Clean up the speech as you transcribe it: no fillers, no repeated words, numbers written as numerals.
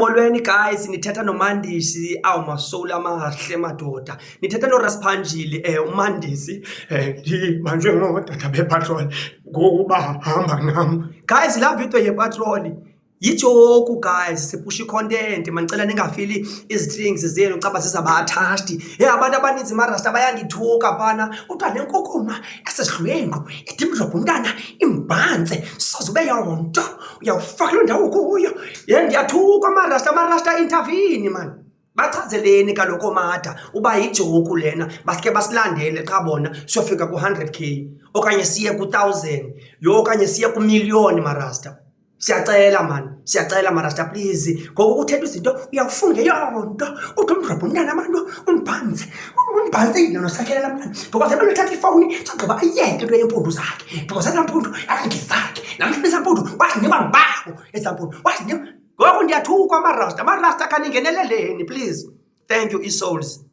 Molweni guys, nithetha noMandisi. Awu masowuli amahle madoda. Nithetha noRasphanjili uMandisi. Ndibanjwe ngootata bepatrol ngokuba hamba nam. Guys, laa video yepatroli yijoku guys, sipusha i-content. Mandicela ningafili izitrings zenu caba zizaba attached. Hey, abantu abaninzi marasta bayandithuka phana. Kuthiwa le nkukuma esesidlwengu idimdlobha umntana imbhantse soze ube yonto uyawufaka loo ndawo kuyo. Ye ndiyathukwa amarasta, amarasta intervene mani. Bachazeleni kaloku oomada uba yijoku lena, baske basilandele qha bona siyofika ku-100 K okanye siye ku-1000 yho okanye siye kumiliyoni marasta. Siyacela mani, siyacela marasta please. Ngoku kuthethwa izinto uyawufuna ngeyonto uthi umdrobhe umntana abantu umbhanze umbhanzile nosakhela laa mntana because ebele uthatha ifowuni sagqiba ayiyeke into yeempundu zakhe because ezaa mpundu ayingezakhe namhlanje ezaa mpundu wazinikwa ngubawo ezaa mpundu wazinikwa. Ngoku ndiyathukwa amarasta, amarasta khaningeneleleni please. Thank you, e-souls.